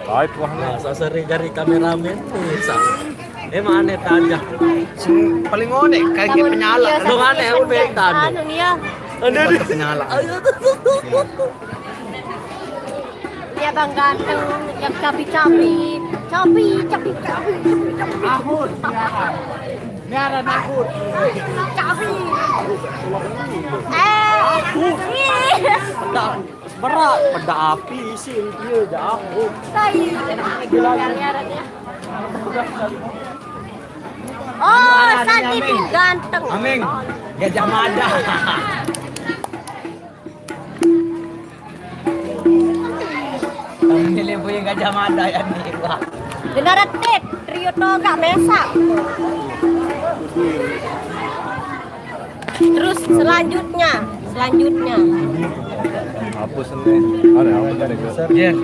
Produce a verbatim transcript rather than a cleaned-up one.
Aib wah nih. Nah, sasari dari kameramen nih, sa. Emang aneh aja. Paling ngone kayak penyala. Iya, Dong aneh, aku beta nih. Anu nih ya. Ada di Penyala. Dia bang ganteng, yang cabi-cabi, cabi, cabi, cabi, cabi, cabi. Ahun. Ini ada nahun. Cabi. Eh, ih. Berat, beda api isi dia dah. Tai. Oh, Santi tuh ganteng. Ameng. Gajah Mada. Kami punya Gajah Mada ya nih. Wah. Benar tit, Trio Toga Mesa. Terus selanjutnya, selanjutnya. Hapus nih. Ada apa tadi? Jen.